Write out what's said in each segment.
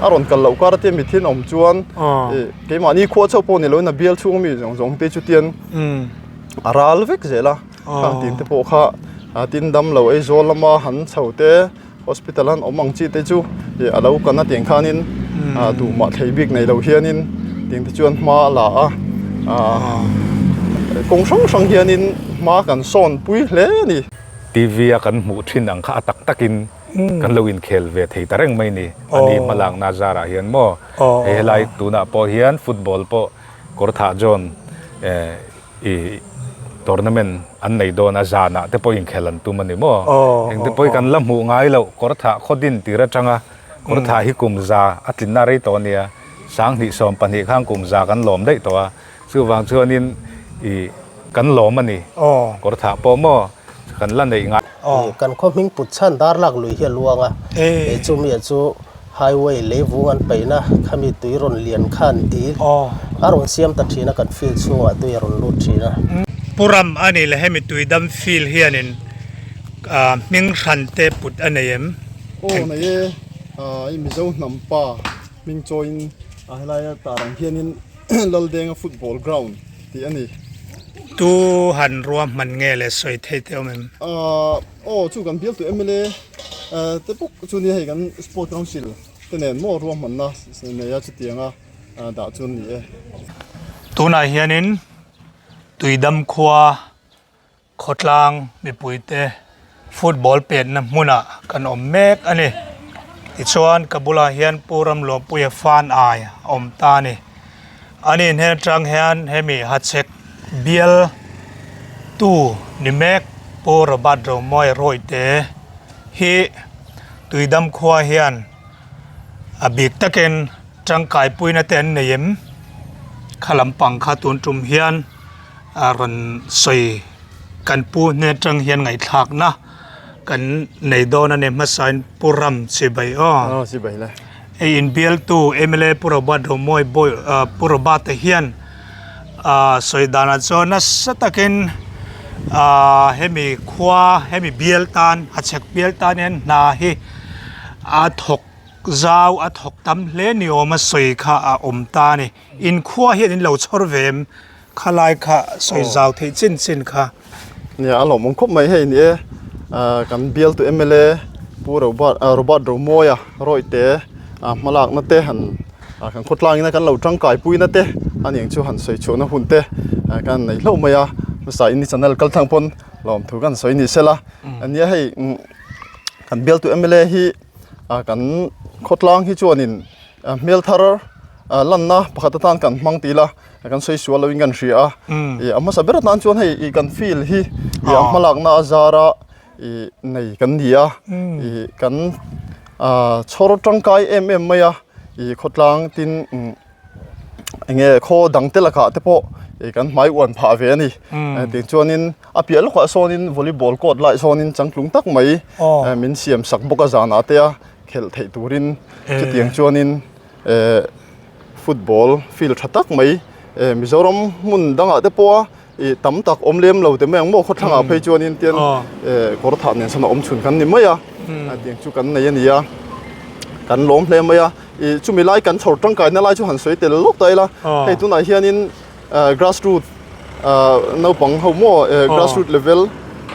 a rawn kal loh kar te mithin awm chuan keimahni khua chauh pawh ni loin a bial chhung ami zawng zawng te chu tian a ral vek zel a khang tin te pawh kha tin dam lo Aizawl lama han chho te hospital an awm ang chi te chu ih a lo kan a tiang khanin ah tumah thlei bik nei lo hianin tiang te chuan hma a la a ah kawng hrang hrang hianin hma kan sawn pui hle a ni. TV a kan hmuh thin ang kha a tak takin kan lo inkhel ve thei ta reng mai ni. A ni hmalakna zarah hian maw hei helai tunah pawh hian football pawh kawrthah John eh I tournament an nei dawn a, zanah te pawh inkhel an tum a ni maw? Engte pawh hi kan la hmuh ngai loh, kawrthah khaw din tir atanga kawrthah hi kum za a tlinna rei tawh a nia, 2012 khan kum za kan lawm daih tawh a, chuvang chuanin i kan lawm a ni, kawrthah pawh maw kan la neih ngai. Kan khaw hming put chhan dar lak lui hi a luang a, chumi chu Highway leivung an paihna khami tui rawn lian khan dil a rawn siam ta thin a, kan field chhungah tui a rawn lut thin a. Pu Ram a nih leh hemi tui dam field hianin hming hran te put a nei em? Aw nei e, i Mizo hnam pa hming chawiin a helaia tar ang hianin Laldenga football ground tih a ni. Tu han ruahman nge leh sawi thei te awm em? Aw chu kan bialtu mla te bawk chu nia hei kan sport council te nen maw ruahmanna nei a chutianga dah chu an ni e. Tunah hianin Tuidam khua khawtlang mipuite football petna hmunah kan awm mek a ni. Tichuan ka bulah hian Pu Ramluahpuia fan ai a awm ta a ni. Ani hnen atang hian hemi hachhek bial tu ni mek Pu Robert Romawia Rawite hi Tuidam khua hian a bik takin tangkai puina te an nei em? Kha lampang kha tun tum hian a rawn sawi kan pu hnen atang hian ngaihthlakna kan nei dawn a ni hmasain Pu Ram Chibai aw. Aw Chibai le. Hei inbialtu mla Pu Robert Romawi Bawi Pu Robert a hian ah sawi danah chuan nasa takin ah hemi khua hemi bial tan hachhek bial tan hian hna hi a thawk zau a thawk tam hle ni awm a sawi kha a awm ta a ni. Inkhua hian in lo chhawr ve em? Khalai kha sawi zau theih chin chin kha. Nia a lawmawm khawp mai hei ni e, kan bialtu mla Pu Robert Robert Romawia Rawite hmalakna te han kan khawtlangina kan lo tangkai puina te a niang chu han sawi chhuahna hun te kan nei hlauh mai a, hmasa in channel kal thlang pawn lawmthu kan sawi ni sela nia hei kan bialtu mla hi kan khawtlang hi chuanin hmel thar lanna pakhat atan kan hmang tih ila. Kan sawi sual loin kan hria a, ih a hmasa ber atan chuan hei ih kan field hi ih a hmalakna a zara ih nei kan ni a, ih kan ah chhawr tangkai em em mai a, ih khawtlang tin eng nge khaw dang te lakah te pawh ih kan hmai uan phah ve a ni. Tiang chuanin a piah lawkah sawnin volleyball court laiah sawnin changtlung tak mai min siam sak bawk a zanah te a khelh theih turin chutiang chuanin eh football field tha tak mai eh Mizoram hmun dangah te pawha ih tam tak awm lem lo te mai ang maw khawthlangah phei chuanin tian eh kawr thah nen sawn a awm chhun kan ni mai a tiang chu kan nei a ni a kan lawm hle mai a ih chumi lai kan chhawr tangkaina lai chu han sawi tel lawk ta ila hei tunah hianin eh grass root ah naupang ho maw eh grass root level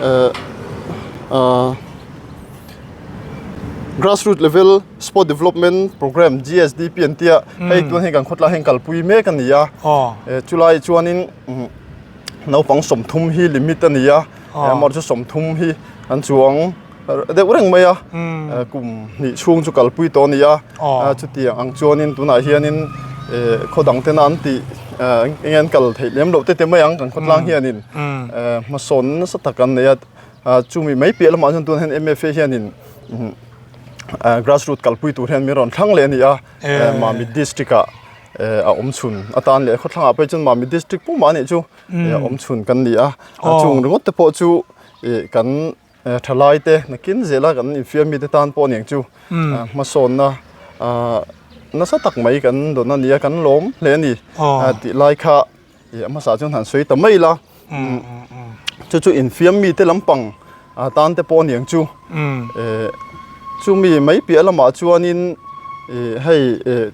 eh ah. Grassroot level sport development programme GSDP an tia hei tun hei kan khawtlai hian kalpui mek a ni a chulai chuanin naupang 30 hi limit a ni a amaherawhchu 30 hi an chuang deuh reng mai a kum hnih chhung chu kalpui tawh a ni a chutiang ang chuanin tunah hianin khaw dang tena an tih eng nge an kal theih lem loh te te mai ang kan khawtlang hianin hmasawn nasa tak an nei a. Chumi mai piah lamah chuan tunah hian MFA hianin grassroot kalpui tur hian min rawn thlang leh a ni a, Mamit district ah a awm chhun atan leh khawthlangah pawh chuan Mamit district pumah anih chu awm chhun kan ni a, chung ringawt te pawh chu kan thalai te nakin zela kan infiam mite tan pawh aniang chu hmasawnna nasa tak mai kan dawn a ni a, kan lawm hle a ni tih lai kha. Ih a hmasa chuan han sawi ta mai ila chu chu infiam mite lampang a tan te pawh aniang chu eh chumi mai piah lamah chuanin. Ih hei ih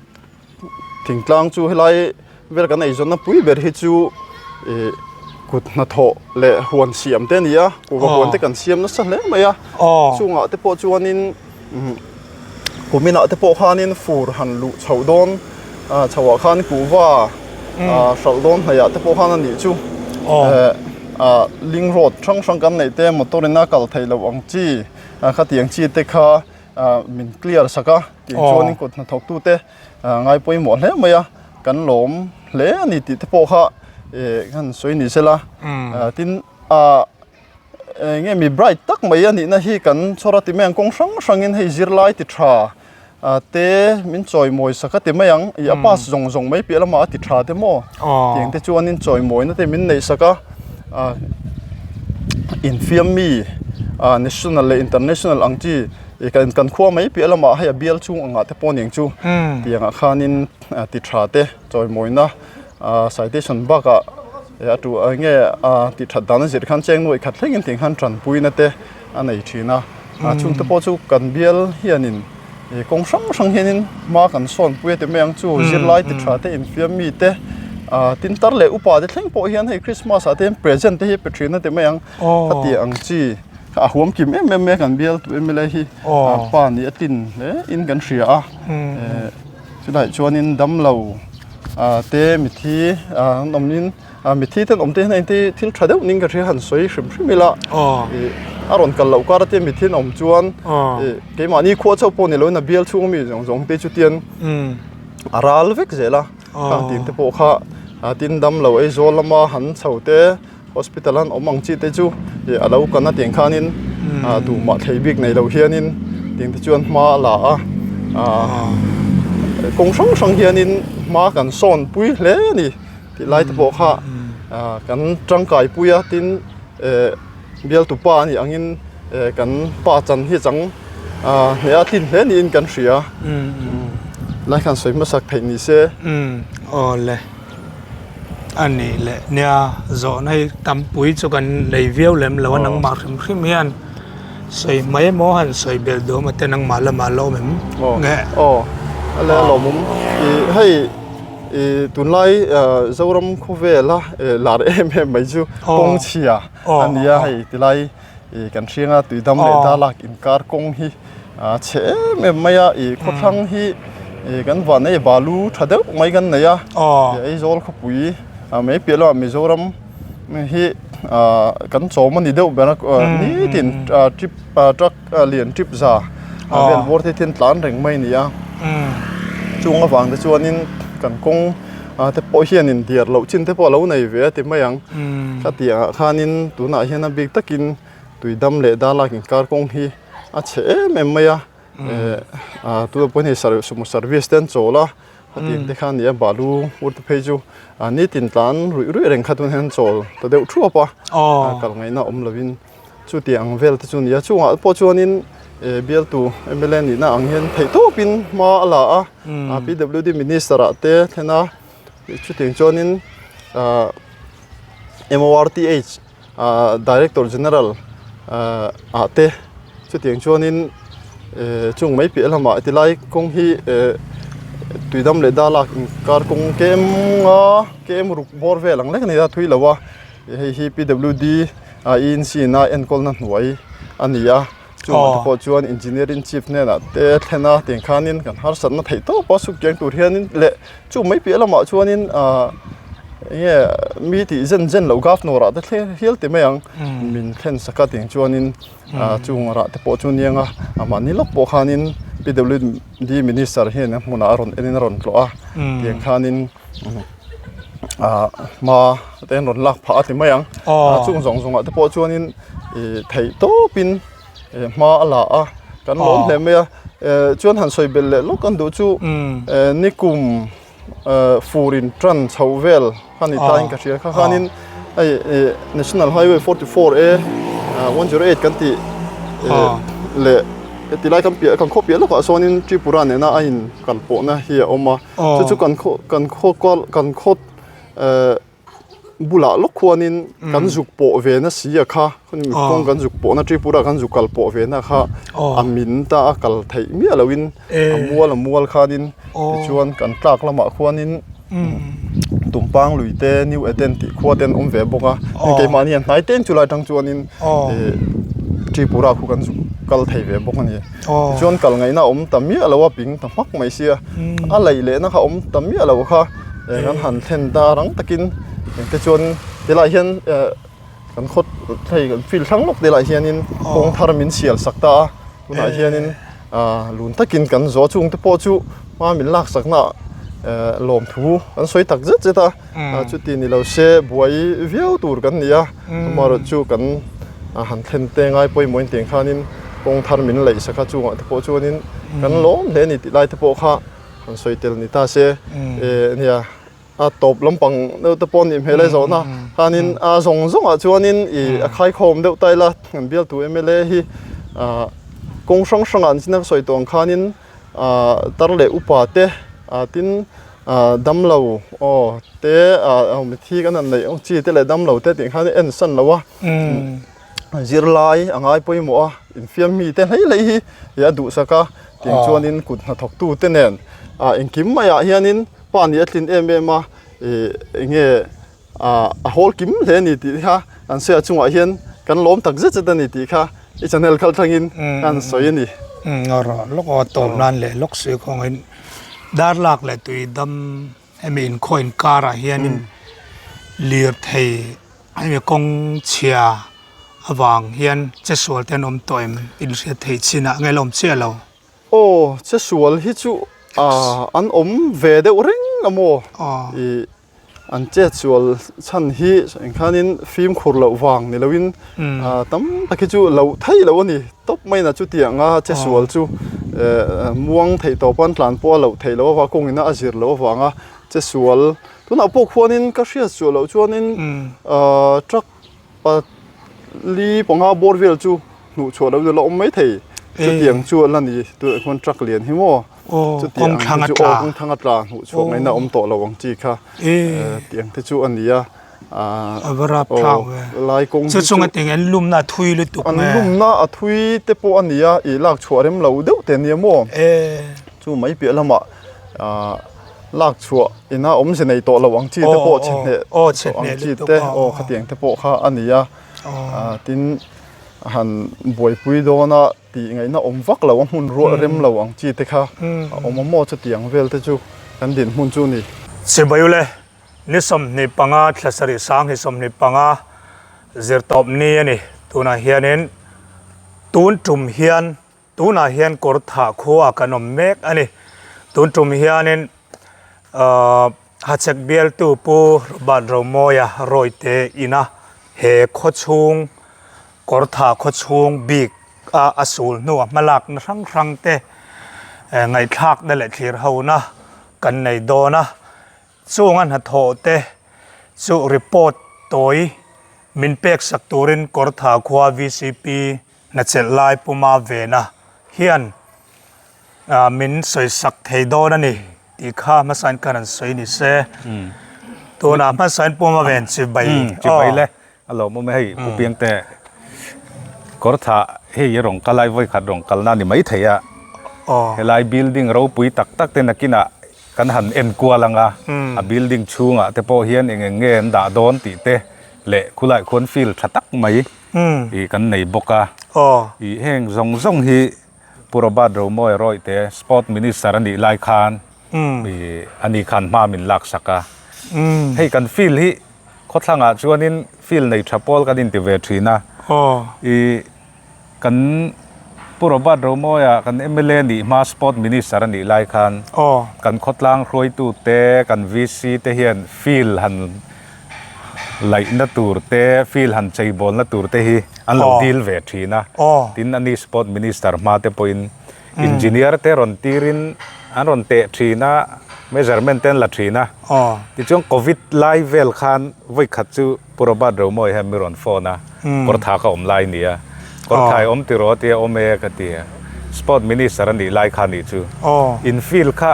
thingtlang chu helai vel kan eizawnna pui ber hi chu ih kut hnathawh leh huan siam te a ni a kuhva huan te kan siam nasa hle mai a chungah te pawh chuanin umm kuminah te pawh khanin fur han luh chhoh dawn ah chhoah khan kuhva ah hralh dawn hnaihah te pawh khan a nih chu eh ah link road hrang hrang kan neih te motor in a kal theih loh ang chi ah khatiang chi te kha ah min clear sak a tih chuanin kut hnathawk tute ah ngai pawimawh hle mai a kan lawm hle a ni tih te pawh kha eh kan sawi ni sela ah tin ah eng nge mi bright tak mai a nihna hi kan chhawr a ti mai ang kawng hrang hrangin hei zirlai ti tha ah te min chawimawi sak a ti mai ang ih a pass zawng zawng mai piah lamah a ti tha te maw tiang te chuanin chawimawina te min neih sak a ah infiam mi ah national leh international ang chi ih kan kan khua mai piah lamah hei a bial chhung angah te pawh aniang chu tiangah khanin ti tha te chawimawina ah citation bakah eh a tu eng nge ah tih that dan a zir khan cheng nuaih khat thlengin tih khan tanpuina te a nei thin a ah chungte pawh chu kan bial hianin ih kawng hrang hrang hianin hma kan sawn pui a ti mai ang chu zirlai ti tha te infiam mi te ah tin tar leh upa te thleng pawh hian hei Christmas ah te hian present te hi pe thin a ti mai ang a tih ang chi a huam kim em em mai a kan bial tu mla hi pa nih a tlin hle in kan hria a eh. Chulaiah chuanin damlo ah te mithi ah an awmin ah mithi te an awm te hian a inti thil tha deuh ning ka hria han sawi hrim hrim ila ih a rawn kal loh kar a te mithi an awm chuan ih keimahni khua chauh pawh ni loin a bial chhung ami zawng zawng te chu tian a ral vek zel a khang tin te pawh kha ah tin damlo Aizawl lama han chho te. Hospital an awm ang chi te chu ih a lo kan a tiang khanin ah duhmah thei bik nei lo hianin tiang te chuan hma a la a ah kawng hrang hrang hianin hma kan sawn pui hle a ni tih lai te pawh kha ah kan tangkai pui a tin eh bialtu pa a nih angin eh kan pa chan hi chang ah hneh a tlin hle niin kan hria lai khan sawi hmasak theih ni se. Awle. A nih leh nia zawhna hi tampui chu kan nei viau lem lo a nangmah hrim hrim hian sawi mai emaw han sawi belh duh emaw te nangmah lamah la awm em nge? Aw a le a lawmawm ih hei ih tunlai Zoram khawvela lar em em mai chu kawng chhia a nia hei tilai ih kan hrianga tuidam leh darlak inkar kawng hi a chhe em em mai a ih khawthlang hi ih kan van hei balu tha deuh mai kan nei a ih Aizawl khawpui ah mai piah lamah Mizoram hi ah kan chawm a ni deuh ber a nitin ah trip ah truck lian trip za ah vel bawr te hian tlan reng mai a ni a chung avang te chuanin kan kawng ah te pawh hianin diar loh chin te pawh a lo nei ve a ti mai ang khatiang ah khanin tunah hian a bik takin tuidam leh darlak inkar kawng hi. a chhe em em mai a eh ah tunah pawh hian hei sumo service te an chawl a hetiang te kha a ni a balu ur te phei chu ah nitin tlan ruih ruih reng kha tunah hian an chawl ta deuh thuap a kal ngaihna awm lovin chutiang ang vel te chu a ni a chungah pawh chuanin eh bialtu mla nihna ang hian theih tawpin hma a la a ah pwd minister ah te thlen a chutiang chuanin ah morth ah director general ah ah te chutiang chuanin eh chung mai piah lamah tilai kawng hi eh tuidam leh darlak inkar kawng kem nga kem ruk bawr vel ang lek a ni a thui lo a hei hi pwd ah enc in a enkawlna hnuai a ni a chungah te pawh chuan engineering chief hnenah te thlen a tiang khanin kan harsatna theih tawp a suk kiang tur hianin leh Chu mai piah lamah chuanin ah eng nge mi tih zen zen loh governor ah te thleng hial ti mai ang min thlen sak a tiang chuanin ah chung rah te pawh chu niang a a mahni lawk pawh khanin PWD minister hian a hmunah a rawn enin a rawn tlawh a tiang khanin ah hma te an rawn lak phah a ti mai ang chung zawng zawngah te pawh chuanin ih theih tawpin eh hma a la a kan lawm hle mai a eh chuan han sawi belh leh lawk an duh chu eh nikum eh fur in tan chho vel kha ni tain ka hria kha khanin hei eh national highway 44 a 108 kan tih eh leh tilai kan piah kan khaw piah lawkah sawnin Tripura nena a in kal pawhna hi a awm a chu chu kan khaw kan khaw kan khaw eh. bulah lawk khuanin kan zuk pawh ve na si a kha kawng kan zuk pawhna Tripura kan zuk kal pawh ve na kha a min ta a kal theih miah loin a mual a mual khanin tichuan kan tlak lamah khuanin Tumpang lui te New Eden tih khua te an awm ve bawk a heng keimahni an hnai teng chulai atang chuanin ih Tripura khu kan zuk kal thei ve bawk a ni tichuan kal ngaihna a awm ta miah lo a ping ta hmak mai sia a laih lehna kha a awm ta miah lo kha eng an han thlen ta rang takin engte chuan tilai hian eh kan khaw hei kan field hrang lawk te lah hianin kawng thar min sial sak ta a tunah hianin ah lun takin kan zawh chung te pawh chu hma min lak sak na eh lawmthu kan sawi tak zet zet a chuti ni lo se buai viau tur kan ni a amaherawh chu kan han thlen te ngai pawimawh in tiang khanin kawng thar min laih sak a chungah te pawh chuanin kan lawm hle a ni tih lai te pawh kha han sawi tel ni ta se eh nia. A tawp lampang deuh te pawh a nih hmel e zawhna khanin a zawng zawngah chuanin ih a khaikhawm deuh ta ila kan bialtu mla hi ah kawng hrang hrangah an chin a sawi tawh ang khanin ah tar leh upa te ah tin ah damlo aw te ah mithi kan han neih ang chi te leh damlo te tih khan en san lo a zirlai a ngai pawimawh a infiam mi te hlei hlei hi ih a duhsak a tiang chuanin kut hnathawktu te nen ah engkim maiah hianin. Pa nih a tlin em em a, ih enge ah a hawl kim hle a ni tih kha an sawi a chungah hian kan lawm tak zet zet a ni tih kha i channel kal thlangin an sawi a ni. Umm a rawh lawk aw tawp nan leh lawk si khawngin dar lak leh tui dam hemi inkhaw inkarah hianin lirthei hemi kawng chhia avang hian chesual te an awm tawh em inhriat theih chinah nge la awm chiah lo. Aw, chesual hi chu an awm ve deuh reng a maw? Ih, an chetsual chhan hi engkhanin fimkhur loh vang ni loin tam tak hi chu loh theih loh a ni. Tawp maina chutianga chesual chu muang theih tawpa an tlan pawh a loh theih loh avanga kawngina a zir loh avanga chesual tunah pawh khuanin ka hriat suah loh chuanin truck pali panga bawr vel chu hnuh chhuah loh la awm mai thei chutiang chu a la ni tunah khuan truck lian hi maw chutiang te chu aw kawng thlang a tla hnuh chhuah ngaihna a awm tawh lo ang chi kha tiang te chu a ni a aw lai kawng hi chu an lumna a thui lutuk an lumna a thui te pawh a ni a ih lak chhuah rem lo deuh te a nia maw chu mai piah lamah ah lak chhuah ina awmze nei tawh lo ang chi te pawh chhe hneh tawh ang chi te aw khatiang te pawh kha a ni a tin han buaipui dawna tih ngaihna awm vak lo a hmun ruah rem lo ang chi te kha a awm a maw chutiang vel te chu kan dinhmun chu a ni. Chibayule, ni 25 thla sarih sang hi 25 zirtawp ni a ni. Tunah hianin tun tum hian Tunah hian kawr thah khua kan awm mek a ni. Tun tum hianin ahh Hachhek bialtu Pu Robert Romawia Rawite ina he khaw chhung kawr thah khaw chhung bik a a sul hnua hmalakna hrang hrang te ngaihthlakna leh thlir hona kan nei dawn a. Chung a hnathawh te chu report tawi min pek sak turin Kawrthah khua vcp Hnachelh lai puma vena hian min sawisak thei dawn a ni tih kha hmasain khan an sawi ni se. Tunah hmasain puma ven chibai. Chibai le a lawmawm e hei Pu Piangte kawrthah hei i rawn kal a i vawikhat rawn kalna a ni maithei a. Helai building ropui tak tak te nakinah kan han enkual ang a, a building chhungah te pawh hian eng eng nge an dah dawn tih te leh khulai khuan field tha tak mai ih kan nei bawk a. Ih heng zawng zawng hi Pu Robert Romawia Rawihte Sport Minister a nih lai khan ih ani khan hma min lak sak a. Hei kan field hi khawthlangah chuanin field nei tha pawl kan inti ve thin a. Ih Kan Pu Robert Romawia kan mla nih hma Sport Minister a nih lai khan kan khawtlang hruaitu te, kan VC te hian field han laihna tur te, field han cheibawlna tur te hi an lo dil ve thin a. Tin, ani Sport Minister hma te pawhin Engineer te rawn tirin an rawn teh thin a, measurement te an la thin a. Tichuan Covid lai vel khan vawi khat chu Pu Robert Romawi hian mi rawn phone a, Kawrtha ka awm lai nia, Kawrtha i awm tiraw tia awm e ka ti a, Sport Minister a nih lai kha nih chu. Infield kha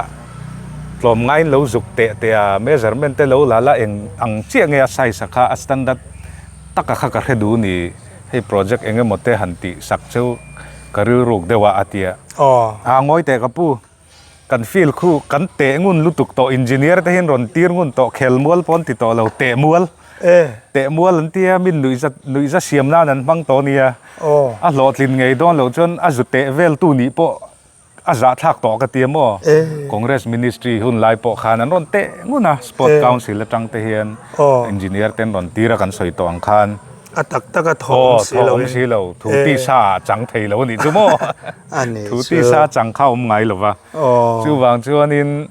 Tlawmngaiin lo zuk teh teh a, measurement te lo la la eng ang chiah nge a size a kha a standard taka kha ka hre duh ni, hei project eng emaw te han tih sak cheu ka rilruk deuh a a ti a. A ngawi teh ka pu, kan field khu kan teh ngun lutuk tawh engineer te hian rawn tir ngun tawh khelmual pawh an ti tawh lo teh mual teh mual an tia min nuihza nuihza siam nan an hmang tawh nia a hlawhtlin ngei dawn loh chuan a zu teh vel tu nih pawh A zahthlak tawh ka ti a maw? Congress Ministry hun lai pawh khan an rawn teh ngun a, Sport Council atang te hian Engineer te an rawn tir a kan sawi tawh ang khan. A tak tak a thawh awm si lo. Thawh awm si lo, thu tisa ah chang thei lo a nih chu maw? Thu tisa chang kha awm ngai lo va. Chuvang chuanin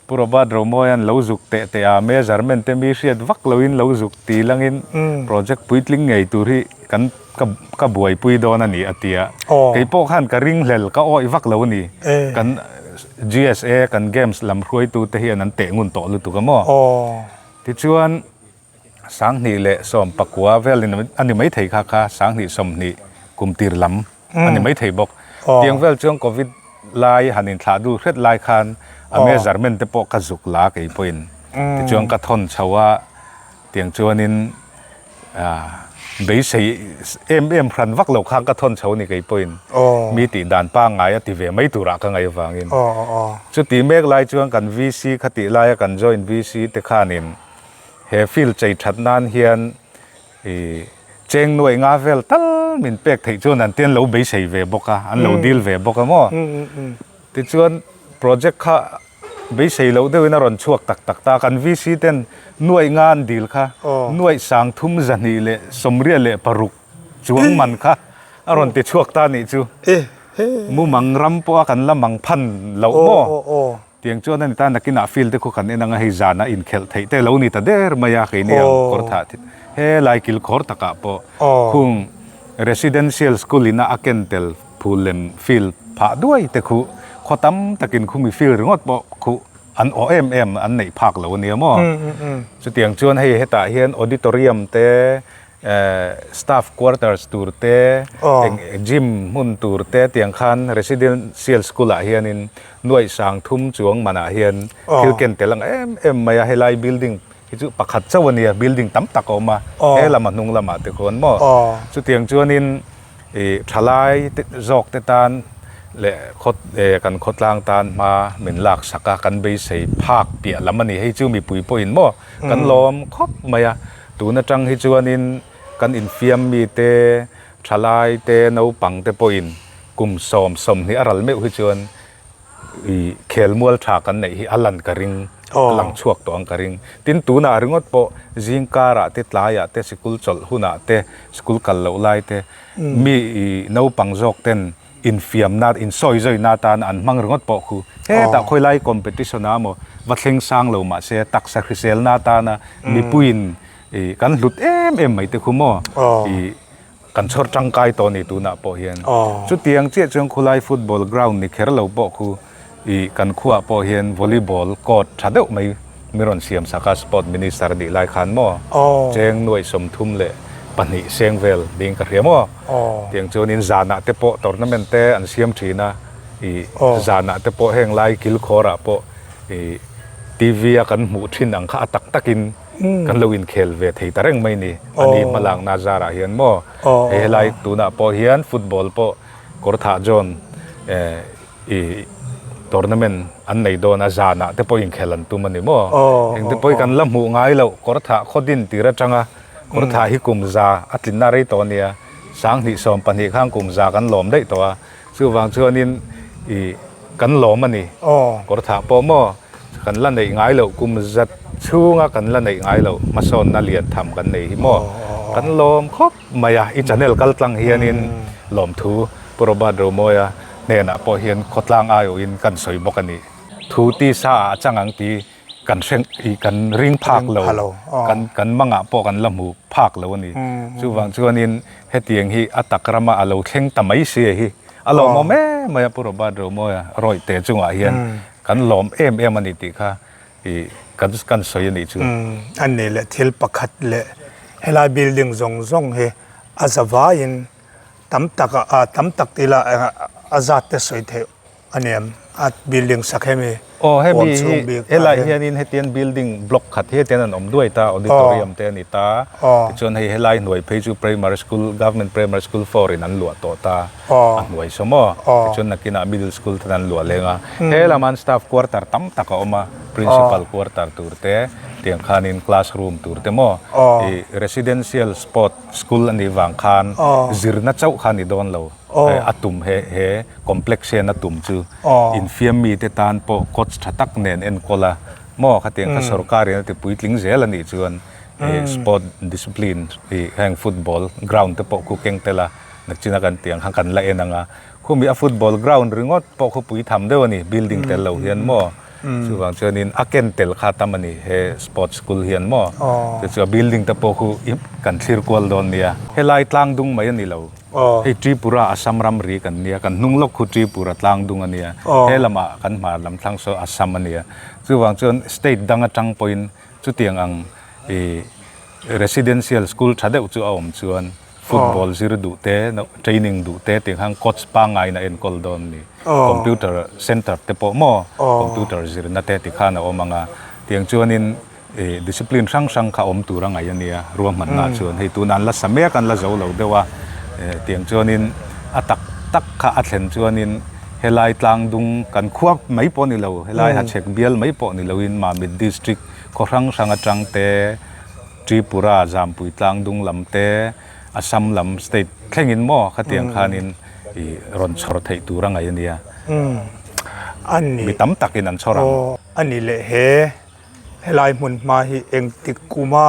Pu Robert Romawia'n lo zuk teh teh a, measurement te mi hriat vak loin lo zuk ti langin project puitling ngei tur hi kan ka ka buaipui dawn a ni a ti a. Kei pawh khan ka ringhlel ka awih vak lo a ni. Kan GSA kan games lam hruaitu te hian an teh ngun tawh lutuk a maw? Tichuan Sanghnih leh 19 vel a ni maithei kha kha sanghnih 20 kum tir lam a ni maithei bawk. Tiang vel chuan Covid lai han inthlah dul hret lai khan a measurement te pawh ka zuk la kei pawhin tichuan ka thawn chho a, tiang chuanin beisei em em hran vak lo khan ka thawn chho a ni kei pawhin mi tih dan pangngai a ti ve mai turah ka ngaih avangin. Chuti mek lai chuan kan VC khatih laia kan joint VC te khanin He field chei that nan hian i cheng nuaih nga vel tal min pek theih chuan an te an lo beisei ve bawk a, an lo dil ve bawk a maw? Tichuan project kha beisei loh deuhin a rawn chhuak tak tak ta a, kan VC ten nuaih nga an dil kha nuaih 3286 chuang man kha a rawn ti chhuak ta nih chu. Mumang ram pawha kan la mang phan loh maw? Tiang chuan a ni ta, nakinah field te khu kan en anga hei zana inkhelh theih te lo ni ta der mai a, keini ang kawr thah he lai kil khawr takah pawh khung residential school ina a ken tel phul lem field phah duai te khu khaw tam takin khumi field ringawt pawh khu an awh em em an neih phak lo a nia maw? Chutiang chuan hei hetah hian auditorium te Staff quarters tur te, eng gym hmun tur te tiang khan residential school ah hianin nuaih sang thum chuang manah hian thil ken tel ang em em mai a, helai building hi chu pakhat chauh a nia, building tam tak a awm a, he lama hnung lamah te khuan maw chutiang chuanin ih thalai te zawk te tan leh khaw kan khawtlang tan hma min lak sak a, kan beisei phak piah lam a ni, hei chu mipui pawhin maw kan lawm khawp mai a. Tun atang hi chuanin kan infiam mite, thalai te, naupang te pawhin kum sawm 20 a ral meuh hi chuan ih khelmual tha kan neih hi a lan ka ring, a lang chhuak tawh ang ka ring. Tin, tunah ringawt pawh zingkarah te, tlaiah te, sikul chawlh hunah te, sikul kal loh lai te, mi ih naupang zawk ten infiamna, insawizawi-na atan an hmang ringawt pawh khu hetah khawilai competition ah maw va thleng sang lo mahse taksa hriselna atana mipuiin ih kan hlut em em mai te khu maw ih kan chhawr tangkai tawh a ni tunah pawh hian. Chutiang chiah chuan khulai football ground ni kher lo pawh khu ih kan khuaah pawh hian volleyball court tha deuh mai mi rawn siam sak a sport minister a nih lai khan maw cheng nuaih 32 seng vel ding ka hria maw tiang chuanin zanah te pawh tournament te an siam thin a ih zanah te pawh heng lai kilkhawrah pawh ih T_V a kan hmuh thin ang kha a tak takin kan lo inkhel ve thei ta reng mai ni ani hmalakna zarah hian maw hei helai tunah pawh hian football pawh kawrthah zawn eh I tournament an nei dawn a, zanah te pawh inkhel an tum a ni maw? Engte pawh hi kan la hmuh ngai loh, kawrthah khaw din tir atanga kawrthah hi kum za a tlinna rei tawh a nia, 20 12 khan kum za kan lawm daih tawh a, chuvang chuanin i kan lawm a ni, kawrthah pawh maw kan la neih ngai loh, kum za chhunga kan la neih ngai loh hmasawnna lian tham kan nei hi maw, kan lawm khawp mai a, i channel kal tlang hianin lawmthu Pu Robert Romawia hnenah pawh hian khawtlang aiawhin kan sawi bawk a ni. Thu tisa ah a chang ang ti kan hre ih kan ring phak lo, kan kan mangah pawh kan la hmu phak lo a ni. Chuvang chuanin hetiang hi a tak rama a lo thleng ta mai si hi a lawmawm em mai a Pu Robert Romawia rawihte chungah hian kan lawm em em a ni tih kha ih kan kan sawi a nih chu. A ni leh thil pakhat leh helai building zawng zawng hi a zavaiin Tam tak a, tam tak tila a zat te sawi theih a ni em? A building sak hemi Aw hemi huam hi chhung bik ah helai hian. hianin hetian building block khat hi hetian an awm duai ta auditorium te a ni ta tichuan hei helai hnuai phei chu primary school government primary school four in an luah tawh ta a hnuai saw maw tichuan nakinah middle school ten an luah leng a he lamah an staff quarter tam tak a awm a principal quarter tur te tiang khanin classroom tur te maw ih residential sport school a nih vang khan zirna chauh kha a ni dawn lo. A tum he he complex hian a tum chu infiam mite tan pawh coach tha tak nen enkawl a maw khatiang kha sorkar in a ti puitling zel a nih chuan sport discipline ih heng football ground te pawh khu keng tel a nakchina kan tih ang khan kan la en ang a khumi a football ground ringawt pawh khu pui tham deuh a ni building tel lo hian maw chuvang chuanin a ken tel kha tam a ni he sports school hian maw chu chu a building te pawh khu kan thlir kual dawn nia helai tlang dung mai a ni lo. Hei Tripura Assam ramri kan nia, kan hnung lawk khu Tripura tlang dung a nia, he lamah kan hmar lam thlang saw Assam a nia. Chuvang chuan state dang atang pawhin chutiang ang ih residential school tha deuh chu a awm chuan football zir duh te, training duh te tiang khan coach pangngain a enkawl dawn a ni. Computer center te pawh maw computer zirna te tikhan a awm ang a, tiang chuanin Ih discipline hrang hrang kha awm tur a ngaih a nia, ruahmanna chuan hei tuna an la sa mek an la zo lo deuh a, eh tiang chuanin a tak tak kha a thlen chuanin helai tlang dung kan khua mai pawh ni lo, helai Hachhek bial mai pawh ni loin Mamit district khaw hrang hrang atang te, Tripura Zampui tlang dung lam te, Assam lam state thlengin maw khatiang khanin ih rawn chhawr theih tur a ngaih a nia, mi tam takin an chhawr ang. A ni leh he. Helai hmun hma hi engtik kuma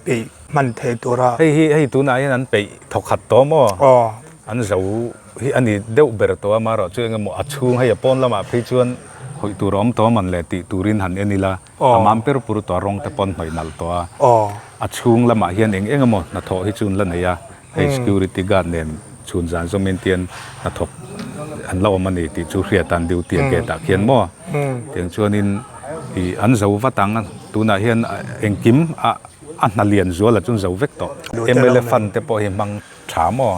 peih hman thei tura. Hei hi hei tunah hian an peih thawkhat tawh maw? Aw. An zo hi a ni deuh ber tawh a, amaherawh chu eng emaw a chhung hei a pawn lamah phei chuan hawi tur a awm tawh a man le tih turin han en ila a mam per pur tawh a, rawng te pawh an hnawih nalh tawh a. Aw. A chhung lamah hian eng eng emaw hnathawh hi chu an la nei a. Hei security guard nen chhun zan zawmin tian hnathawk an la awm a ni tih chu hriat an duty a gate ah khian maw tiang chuanin ih an zo vat ang tunah hian engkim a a hna lian zual ah chuan zo vek tawh mla fund te pawh hi hmang tha maw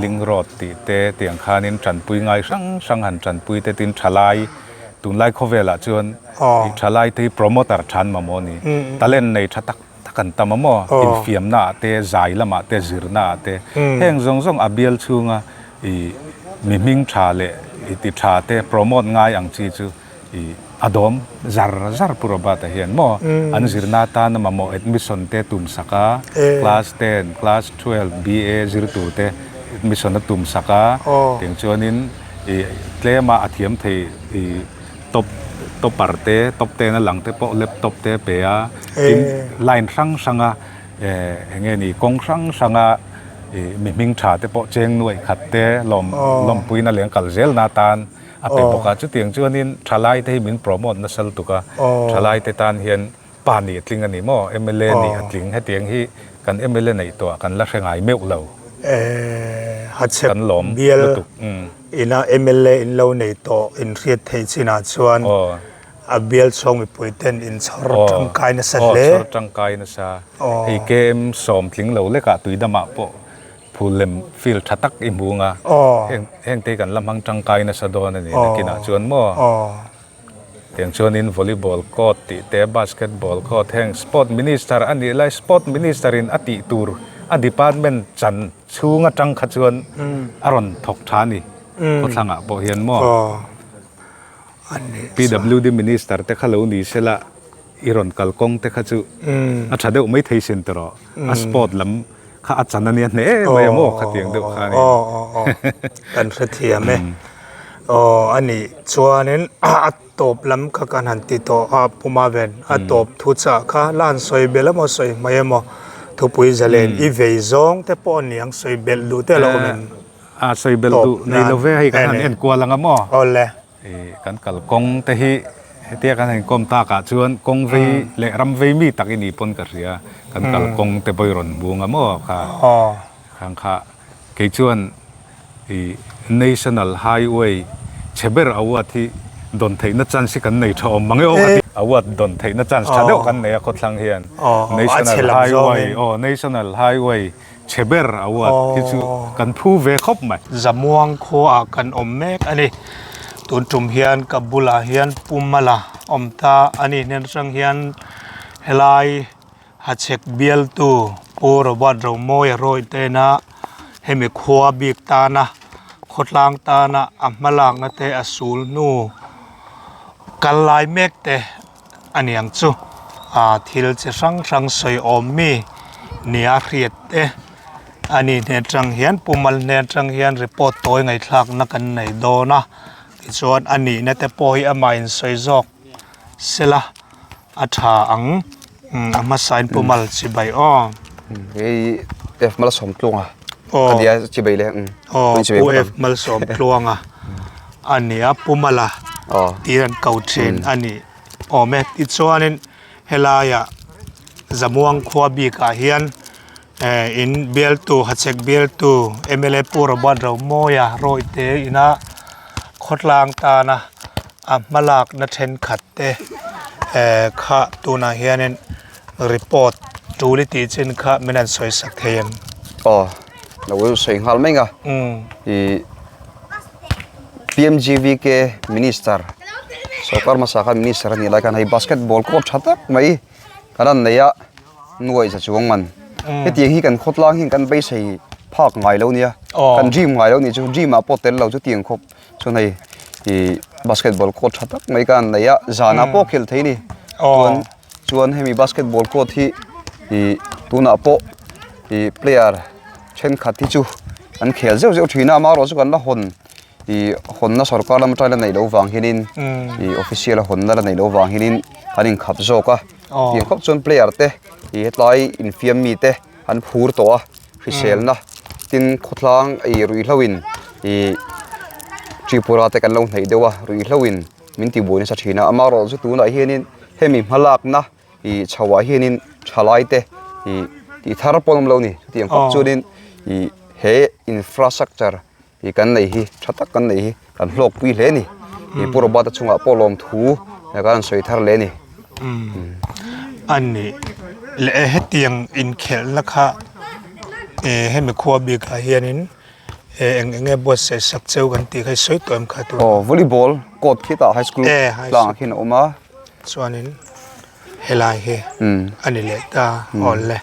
link road tih te tiang khanin tanpui ngai hrang hrang han tanpui te tin thalai tunlai khawvelah chuan ih thalai te hi promoter than mamawh a ni talent nei tha tak tak an tam a maw? Infiamna ah te, zai lamah te, zirna ah te, heng zawng zawng a bial chhunga ih mi hming tha leh ih ti tha te promote ngai ang chi chu ih a dawm zar zar Pu Robert-a hian maw? An zirna atana mamawh admission te tum sak a, class ten, class 12, BA zir tur te admission a tum sak a, tiang chuanin ih tlema a thiam thei ih top topper te top ten a lang te pawh laptop te a pe a tin line hrang hrang a eh eng nge ni kawng hrang hrang a ih mi hming tha te pawh cheng nuaih khat te lawm lawmpui na leng kal zel na tan a pe bawk a chutiang chuanin thalai te hi min promote nasa lutuk a thalai te tan hian pa nih a tling a ni maw mla nih a tling hetiang hi kan mla neih tawh ah kan la hre ngai meuh lo Hachhek kan lawm bial lutuk. Ina mla in lo nei tawh in hriat theih chinah chuan a bial chhawng mipui ten in chhawr tangkai nasa hle. Aw chhawr tangkai nasa. Hei KM sawm tling lo lekah tuidamah pawh phul lem field tha tak i hmu anga heng hengte hi kan la hmang tangkai nasa dawn a ni nakinah chuan maw. Tiang chuanin volleyball court tih te basketball court heng sport minister a nih lai sport minister in a tih tur a department chan Chhung atang kha chuan a rawn thawk tha a ni khawthlangah pawh hian maw? PWD Minister te kha lo ni sela i rawn kal kawng te kha chu a tha deuh mai thei sin tawh a sport lam kha a chan a nia hneh em mai a maw khatiang deuh kha a ni. Kan hrethiam e. Aw a nih chuanin a tawp lam kha kan han ti tawh a Puma ven a tawp thu chah kha la han sawi belh emaw sawi hmai emaw thupui zalen i vei zawng te pawh a niang sawi belh duh te a lo awm em? A sawi belh duh nei lo ve hei kan han en kual ang a maw? Awle. Kan kalkawng te hi hetia kan han inkawm takah chuan kawng vei leh ram vei mi tak i ni pawn ka hria kan kalkawng te pawh i rawn hmung a maw kha khang kha kei chuan I National Highway chhe ber award hi dawn theihna chance hi kan nei tha awm mang e aw ka ti. Award dawn theihna chance tha deuh kan nei a khawthlang hian. National Highway aw National Highway chhe ber award hi chu kan phu ve khawp mai. Zamuang khuaah kan awm mek a ni. Tun tum hian ka bulah hian Pu Mala awm ta a ni hnen atang hian helai Hachhek bialtu Pu Robert Romawia rawitena hemi khua bik tana khawtlang tana a hmalakna te a sul hnu kal lai mek te a niang chu ah thil chi hrang hrang sawi awm mi nia hriat te a ni hnen atang hian Pu Mal hnen atang hian report tawi ngaihthlakna kan nei dawn a tichuan a nihna te pawh hi amah insawi zawk sela. A tha ang a hmasa in Pu Mal chibai aw. Hei F Malsawmtluanga a nia chibai le. Aw Pu F Malsawmtluanga a nia Pu Mala tih an ko thin a ni awm e. Tichuanin helaiah Zamuang khua bikah hian in bialtu Hachhek bialtu mla Pu Robert Romawia rawite ina khawtlang tana a hmalakna thenkhat te eh kha tunah hianin report tul i tih chin kha min han sawi sak thei em? Aw lo sawi nghal mai nga ih PMGVK minister sorkar hmasa khan minister a nih lai khan hei basketball court tha tak mai kan rawn nei a nuaih za chuang man hetiang hi kan khawtlang hian kan beisei phak ngai lo nia kan dream ngai lo nih chu dream ah pawh tel lo chutiang khawp. Chuan hei ih basketball court tha tak mai khan nei a zanah pawh khelh thei a ni chuan chuan hemi basketball court hi ih tunah pawh ih player thenkhat hi chu an khel zeuh zeuh thin a amaherawh chu kan la hawn ih hawnna sorkar lam atang la neih loh vang hianin ih official a hawnna la neih loh vang hianin kan inkhap zawk a tiang khawp chuan player te ih hetlai infiam mi te. an phur tawh a hriselna tin khawtlang ih ruihhlo in ih Tripura te kan lo hnaih deuh a ruihhlo in min ti buai nasa thin a amaherawh chu tunah hianin hemi hmalakna ih chhoah hianin thalai te ih tih thar pawh an awm lo a ni chutiang khawp chuanin ih he infrastructure ih kan nei hi tha tak kan nei hi kan hlawkpui hle a ni ih Pu Robert-a chungah pawh lawmthu kan rawn sawi thar hle a ni. A ni leh e hetiang inkhelhna kha eh hemi khua bikah hianin eh eng eng nge buatsaih sak cheu kan tih kha i sawi tawh em kha tun. Aw volleyball court khi tah high school tlangah khian a awm a. Chuanin helai hi a ni leh ta awle.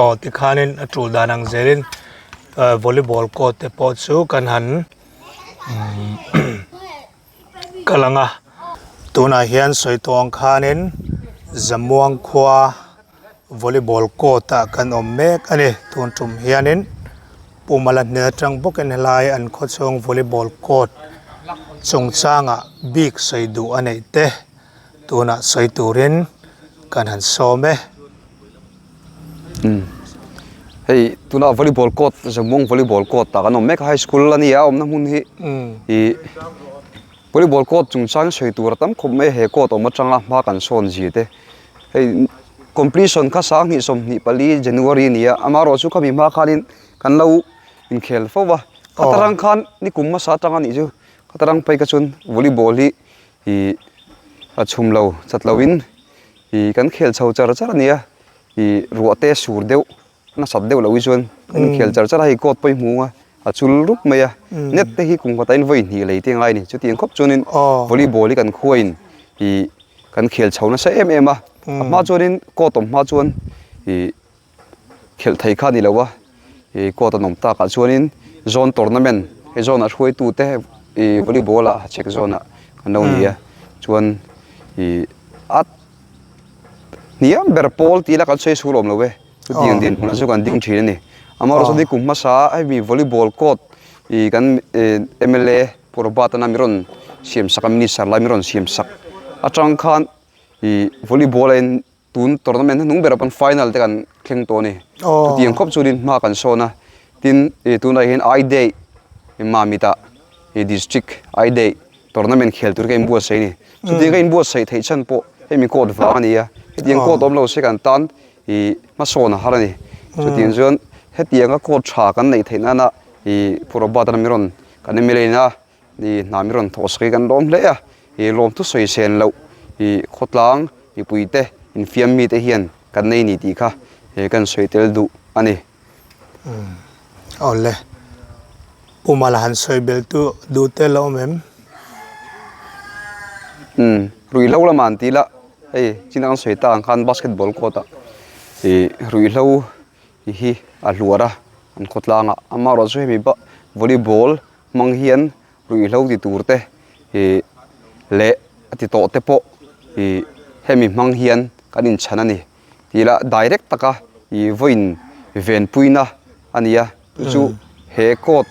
Aw tikhanin a tul dan ang zelin volleyball court te pawh chu kan han kal ang a tunah hian sawi tawh ang khanin Zamuang khua volleyball court ah kan awm mek a ni tun tum hianin Pumala hnen atang bawkin helai an khaw chhung volleyball court chungchangah bik sawi duh a neih te. Tunah sawi turin kan han sawm e. Umm hei tuna volleyball court Zamuang volleyball court ah kan awm mek a high school a nia a awmna hmun hi ih volleyball court chungchang sawi tur a tam khawp mai a he court awm atanga hma kan sawn zia te hei completion kha sanghnih 24 January a ni a amaherawhchu khami hma khanin kan lo inkhel fo va khatarang khan nikum hmasa atanga nih chu khatarang phei kha chuan volleyball hi Ih a chhum lo chat lo in ih kan khel chho char char a nia ih ruah te sur deuh nasat deuh loh hi chuan kan inkhel char char a hei court pawh hi hmu a a chul rup mai a net te hi kum khatah in vawi hnih lei te a ngai a ni chutiang khawp chuan in volleyball hi kan khua in ih kan khel chho nasa em em a a hma chuan in court awm hma chuan ih. khelh thei kha a ni lo a ih court an awm takah chuanin zone tournament he zone ah hruaitu te ih volleyball ah hachhek zone ah an lo ni a chuan ih a hniam ber pawl tih ila kan sawi chhul awm lo e chutiang dinhmunah chu kan ding thin a ni amaherawhchu ni kum hmasa hemi volleyball court ih kan mla Pu Robert a mi rawn siam sak a minister lai mi rawn siam sak atang khan ih volleyball a in Tun tournament hnuhnung berah pawn final te kan thleng tawh a ni. Chutiang khawp chuanin hma kan sawn a, tin ih tunah hian I Day Mamit-ah ih district I Day tournament khel tur ka inbuatsaih a ni. Chutiang ka inbuatsaih theih chhan pawh hemi court vang a ni a, hetiang court awm lo se kan tan ih hmasawn a har a ni. Chutiang chuan hetianga court tha kan neih theih nana ih Pu Robert-a mi rawn kan mla in a Ni hna mi rawn thawh sak hi kan lawm hle a, ih lawm thu sawi sen loh ih khawtlang mipui te infiam mi te hian kan nei ni tih kha he kan sawi tel duh a ni. Awle, Pumala han sawi bel tu duh te la awm em? Umm ruihhlo lamah an ti ila hei chin ang sawi ta ang khan basketball court ah ih ruihhlo hi a hluar a an khawtlang ah amaherawhchu hemi ba volleyball hmang hian ruihhlo ti tur te ih leh a ti tawh te pawh ih hemi hmang hian kan inchhan a ni. Tih lah direct taka ih vawiin venpuina a ni a, chu chu he court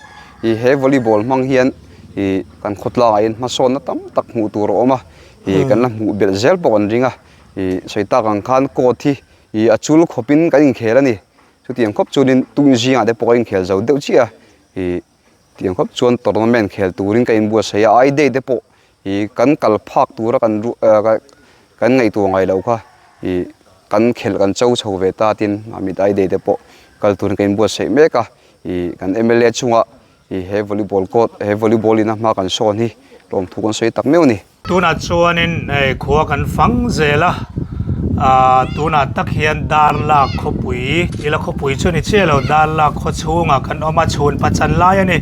ih he volleyball hmang hian ih kan khawtlangah hian hmasawnna tam tak hmuh tur a awm a, ih kan la hmuh belh zel pawh kan ring a, ih sawi tak ang khan court hi ih a chul khawpin kan inkhel a ni, chutiang khawp chuanin tun zingah te pawh kan inkhel zo deuh chiah a, ih tiang khawp chuan tournament khel turin ka inbuatsaih a, I day te pawh Ih kan kal phak tura kan ru eh kan ngaihtuah ngai loh kha ih kan khelh kan cho chho ve ta tin Amit I day te pawh kal turin kan inbuatsaih mek a ih kan mla chungah ih he volleyball court he volleyball in a hma kan sawn hi lawmthu kan sawi tak meuh a ni. Tunah chuanin hei khua kan fang zel a, ah tunah tak hian Darlak khawpui ila khawpui chu ni chiah lo Darlak khaw chhungah kan awm a chhun pachan lai a ni.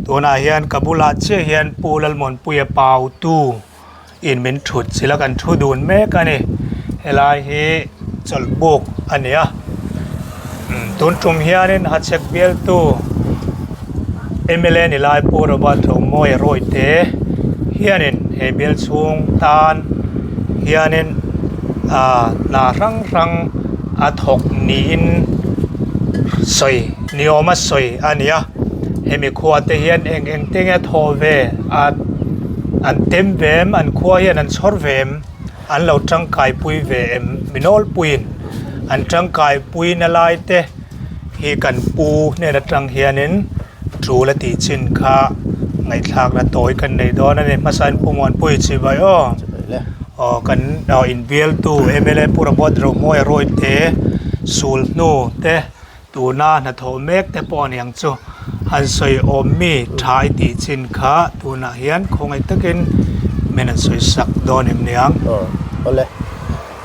Tunah hian ka bulah chiah hian Pu Lalmuanpuia Pautu in min thut chilh a kan thu dun mek a ni. Helai hi chawlh buk a ni a. Tun tum hianin Hachhek bialtu mla ni lai Pu Robert Romawia Rawite hianin he bial chhung tan hianin ah hna hrang hrang a thawk niin sawi ni awma sawi a ni a. Hemi khua te hian eng eng te nge thaw ve a an tem ve em an khua hian an chhawr ve em an lo tangkai pui ve em mi nawlpuiin an tangkai pui na lai te hi kan pu hnen atang hianin tul a tih chin kha ngaihthlakna tawi kan nei dawn a ni hmasain Pu Muanpui chibai aw aw kan aw inbialtu mla Pu Robert Romawia Rawite sul hnu te. Tuna hnathawh mek te pawh aniang chu han sawi awm mi tha i tih chin kha tunah hian khawngaih takin min han sawi sak dawn em niang. Aw awle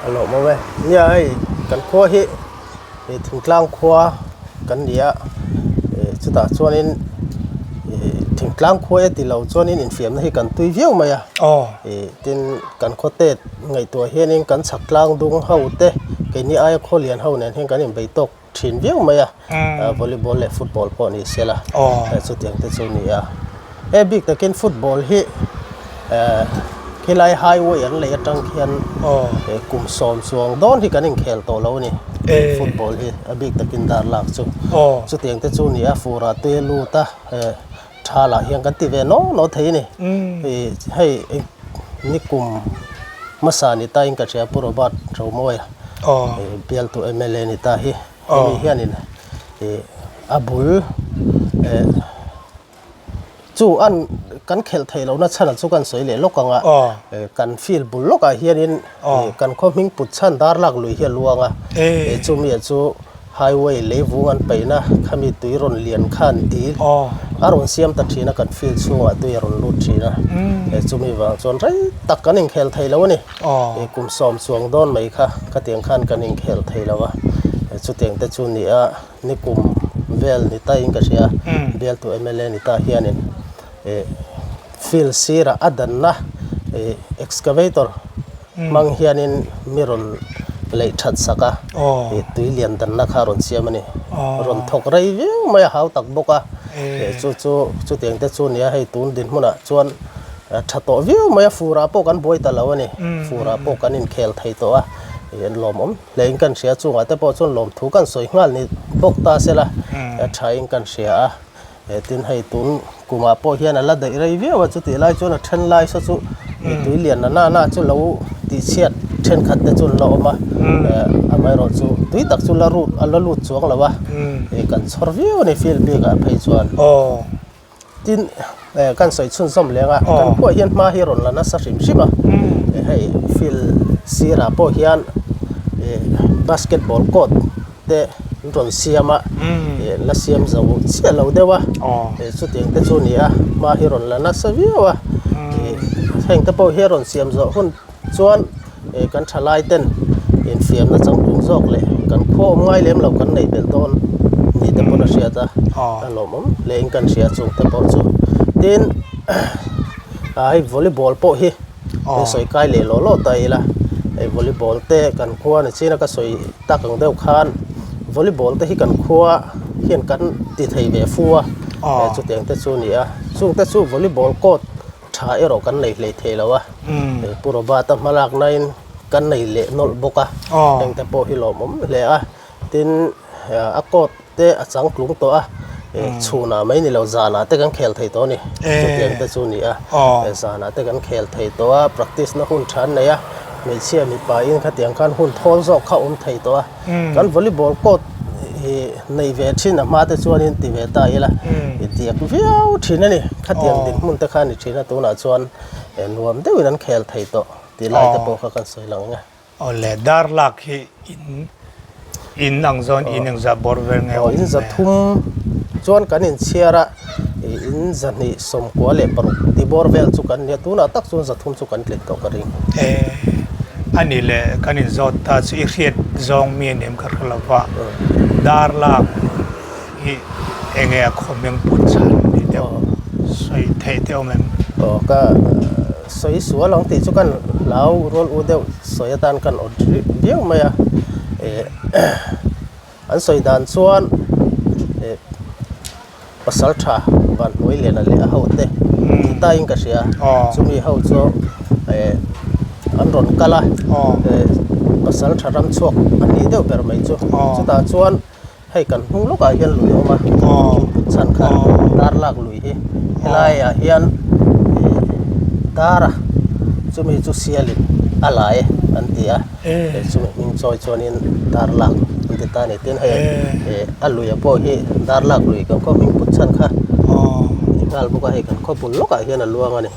a lawmawm e. Nia hei kan khua hi ih thingtlang khua kan ni a ih chutah chuanin ih thingtlang khua e tilo chuanin infiamna hi kan tui viau mai a. Aw. Ih tin kan khaw tet ngaihtuah hianin kan chhak tlang dung ho te keini aia khaw lian ho nen hian kan inbei tawk thin viau mai a volleyball leh football pawh ni se la chutiang te chu a ni a he bik takin football hi khilai highway an lei atang khian kum sawm chuang dawn hi kan inkhel tawh lo a ni football hi a bik takin dar lak chu chutiang te chu a ni a fur ah tui a lut a. Tha lah hian kan ti ve naw naw thei a ni. Ih hei nikum hmasa ni ta in ka hria Pu Robert Romawia ih bialtu mla ni ta hi hemi hianin ih a bul eh chu an kan khelh theih lohna chhan chu kan sawi leh lawk ang a eh kan field bul lawkah hianin ih kan khaw hming put chhan dar lak lui hi a luang a ih chumi chu Highway leivung an paihna khami tui rawn lian khan dil a rawn siam ta thin a, kan field chhungah tui a rawn lut thin a, he chumi vang chuan rei tak kan inkhel thei lo a ni. Kum sawm chuang dawn mai kha khatiang khan kan inkhel thei lo a, chutiang te chu ni a, nikum vel ni taiin ka hria, bialtu mla ni ta hianin field sirah a danna excavator hmang hianin mi rawn leih that sak a, ih tui lian danna kha a rawn siam a ni. Rawn thawk rei viau mai a, hau tak bawk a, ih chu chu chutiang te chu nia hei tun dinhmunah chuan tha tawh viau mai a, furah pawh kan buai ta lo a ni. Furah pawh kan inkhel thei tawh a, ih an lawmawm hlein kan hria chungah te pawh chuan lawmthu kan sawi nghal ni bawk ta sela thain kan hria a. He tin hei tun kumah pawh hian a la daih rei viau a, chutih lai chuan a then lai saw chu tui lian na na na chu lo tihchhiat thenkhat te chu an la awm a, amaherawh chu tui tak chu la rut a la lut chuang lo a, kan chhawr viau a ni field bikah phei chuan. Tin kan sawi chhunzawm leng a, kan khuaah hian hma hi rawn la nasa hrim hrim a, hei field sirah pawh hian basketball court te an rawn siam a ih la siam zo chiah lo deuh a ih chutiang te chu a ni a hma hi rawn la nasa viau a ih heng te pawh hi a rawn siam zawh hun chuan ih kan thalai ten infiamna changtlung zawk leh kan khaw awm ngai lem lo kan neih belh dawn ni te pawn a hriat a a lawmawm hle in kan hria chung te pawh chu tin ah hei volleyball pawh hi. Hei sawi kai leh law law ta ila, hei volleyball te kan khua ni chin a ka sawi tak ang deuh khan volleyball te hi kan khua hian kan ti thei ve fu a, chutiang te chu a ni a. Chung te chu volleyball court tha erawh kan nei hlei thei lo a, hei Pu Robert-a hmalakna in kan nei leh nawlh bawk a, heng te pawh hi lawmawm hle a. Tin, a court te a changtlung tawh a, chhunah mai ni lo zanah te kan khel thei tawh a ni. Chutiang te chu a ni a, zanah te kan khel thei tawh a, practice na hun tha an nei a, hmeichhia mipa in khatiang khan hun thawl zawk kha awm thei tawh a. Kan volleyball court hi nei ve thin a hma te chuanin ti ve ta ila, i diak viau thin a ni. Khatiang dinhmun te kha a ni thin a, tunah chuan nuam deuhin an khel thei tawh tih lai te pawh kha kan sawi lang ang e. Awle, dar lak hi in in ang zawn in engzah bawr vel nge awm In za thum chuan kan inchhiar a, in zahnih 96 ti bawr vel chu kan nia, tunah tak chuan 300 chu kan tlin tawh ka ring. E, a nih leh kan inzawt ta chu i hriat zawng mi a nem ka hre lo va, dar lak hi enge a khawmeng put chhan ni deuh sawi theih te awm em? Aw ka sawi sual ang tih chu kan hlau rual u deuh sawi atan kan awt viau mai a, eh an sawi dan chuan eh pasal tha van hnuai liana leh a ho te ti taiin ka hria chumi ho chu eh an rawn kal a eh pasal tha ram chhuak an nih deuh ber mai chu chutah chuan. Hei kan hnung lawkah hian lui a awm a, thingput chhan kha dar lak lui hi helaiah hian ih dar a chumi chu sialin a lai an ti a, hei chumi hming chawi chuanin dar lak an ti ta a ni. Tin hei ih a luia pawh hi dar lak lui kan khaw hming put chhan kha ni nghal bawk a, hei kan khaw bul lawkah hian a luang a ni.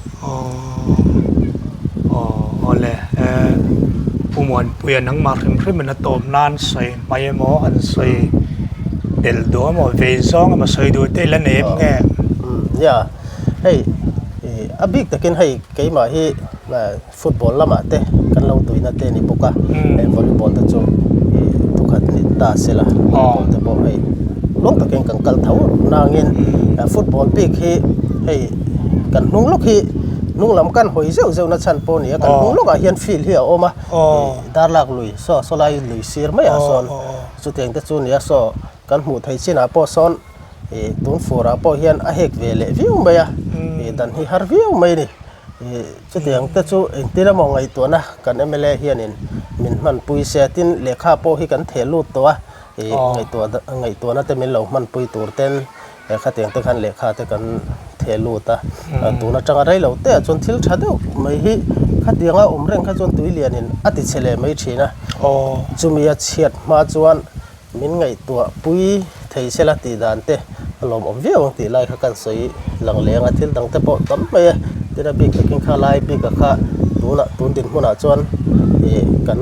Awle Pu Muanpuia nangmah hrim hrimin a tawp nan sawi hmai emaw an sawi belh duh emaw vei zawng emaw sawi duh te ila nei em nge? Nia hei a bik takin hei keimah hi football lamah te kan lo tuina te a ni bawk a, hei volleyball te chu ih thukhat ni ta se la volleyball te pawh hei lawng takin kan kal tho nangin football bik hi hei kan hnung lawk hi hnung lam kan hawi zeuh zeuh na chhan pawh a ni a kan hnung lawkah hian field hi a awm a ih darlak lui saw sawlai lui sir maiah sawn chutiang te chu a ni a saw kan hmuh theih chinah pawh sawn ih tun furah pawh hian a hek ve leh viau mai a ih dan hi har viau mai a ni. Ih chutiang te chu engtin emaw ngaihtuahna kan mla hianin min hmanpui se a tin lehkha pawh hi kan theh lut tawh a ih ngaihtuah ngaihtuahna te min lo hmanpui tur ten khatiang te khan lehkha te kan theh lut a tun atanga rei lo te ah chuan thil tha deuh mai hi khatianga awm reng kha chuan tui lianin a ti chhe leh mai thin a chumi a chhiat hma chuan Min ngaihtuah pui thei sela tih dan te a lawmawm viau ang tih lai kha kan sawi lang leng a, thil dang te pawh tam mai e. Tin a bik takin kha lai bik a kha tunah tun dinhmunah chuan ih kan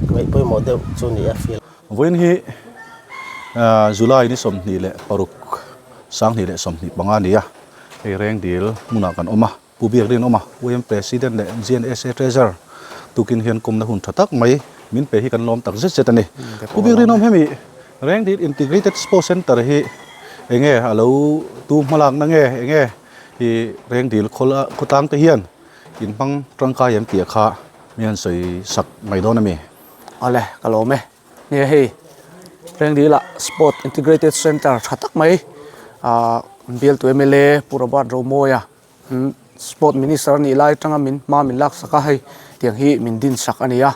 ngaih pawimawh deuh chu ni a feel. Vawiin hi July ni 26 2025 a ni a, hei Rengdil hmunah kan awm a. Pu Biak Rinawma, UM President leh GNSA Treasurer tukin hian kumna hun tha tak mai min pe hi kan lawm tak zet zet a ni. Pu Biak Rinawm hemi Rengdil Integrated Sports Centre hi enge a lo tu hmalakna nge enge i Rengdil khawtlang te hian in hmang tangkai em tih kha mi han sawi sak mai dawn a mi? Awle, ka lawm e. Nia hei Rengdil ah Sport Integrated Centre tha tak mai ah bialtu mla Pu Robert Romawia Sport Minister a nih lai atanga min hma min lak sak a hei tiang hi min din sak a ni a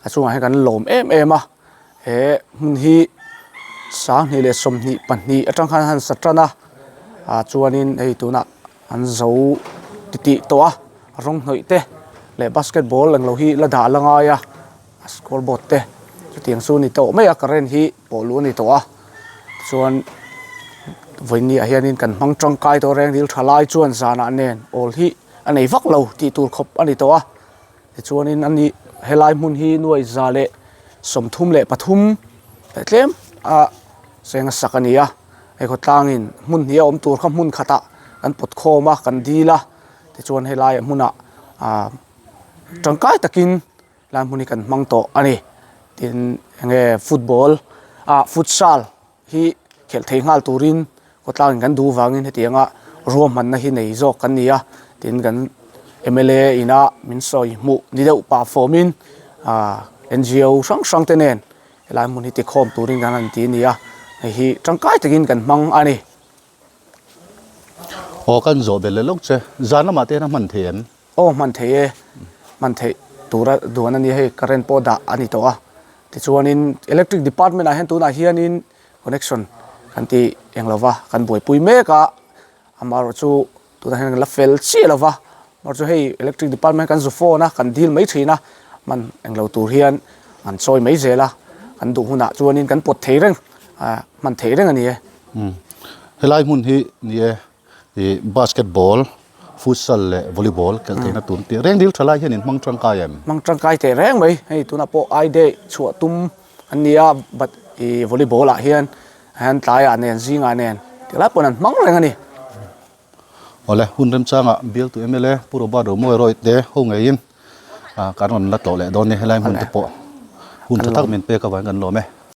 a chungah hian kan lawm em em a he hmun hi 2022 atang khan han sa tan a ah chuanin hei tunah an zo titih tawh a rawng hnawih te leh basketball englo hi la dah la ngai a. A score board te chutiang chu a ni tawh mai a current hi pawh luh a ni tawh a chuan vawiin ah hianin kan hmang tangkai tawh reng dil tha lai chuan zanah nen awl hi a nei vak lo tih tur khawp a ni tawh a tichuanin ani helai hmun hi nuai 133 leh tlem a cheng a sak a ni a hei khawtlangin hmun hnih a awm tur kha hmun khatah kan pawt khawm a kan dil a tichuan helai hmunah ah tangkai takin. Lai hmun hi kan hmang tawh a ni. Tin, enge football ah futsal hi khelh thei nghal turin khawtlangin kan duh vangin hetianga ruahmanna hi nei zawk kan ni a. Tin, kan Mla ina min sawi hmuh ni deuh pah fawmin NGO hrang hrang te nen helai hmun hi tikhawm turin kan han ti a ni a, hei hi tangkai takin kan hmang a ni. Aw kan zawh belh leh lawk che, zan lamah te hian a hman thei em? Aw hman thei e, hman theih tura duan a ni hei current pawh dah a ni tawh a, tichuanin electric department ah hian tunah hianin connection kan ti eng lova kan buaipui mek a, amaherawh chu tunah hian kan la fel chiah lova, amaherawh chu hei electric department kan zu phone a kan dil mai thin a, hman eng lo tur hian an chawi mai zel a, kan duh hunah chuanin kan pawt thei reng ah hman theih reng a ni e. Helai hmun hi ni e. Ih basketball, futsal leh volleyball kelh theihna tur tih reng dil tha lai hian in hmang tangkai em? Hmang tangkai teh reng mai, hei tunah pawh I day chhuah tum an ni a but ih volleyball ah hian hian tlaiah nen zingah nen ti lai pawn an hmang reng a ni. Awle hun remchangah bialtu mla Pu Robert Romawi Rawih te ho ngeiin kan rawn la tlawh leh dawn nia helai hmun te pawh hun tha tak min pek avangin kan lawm e.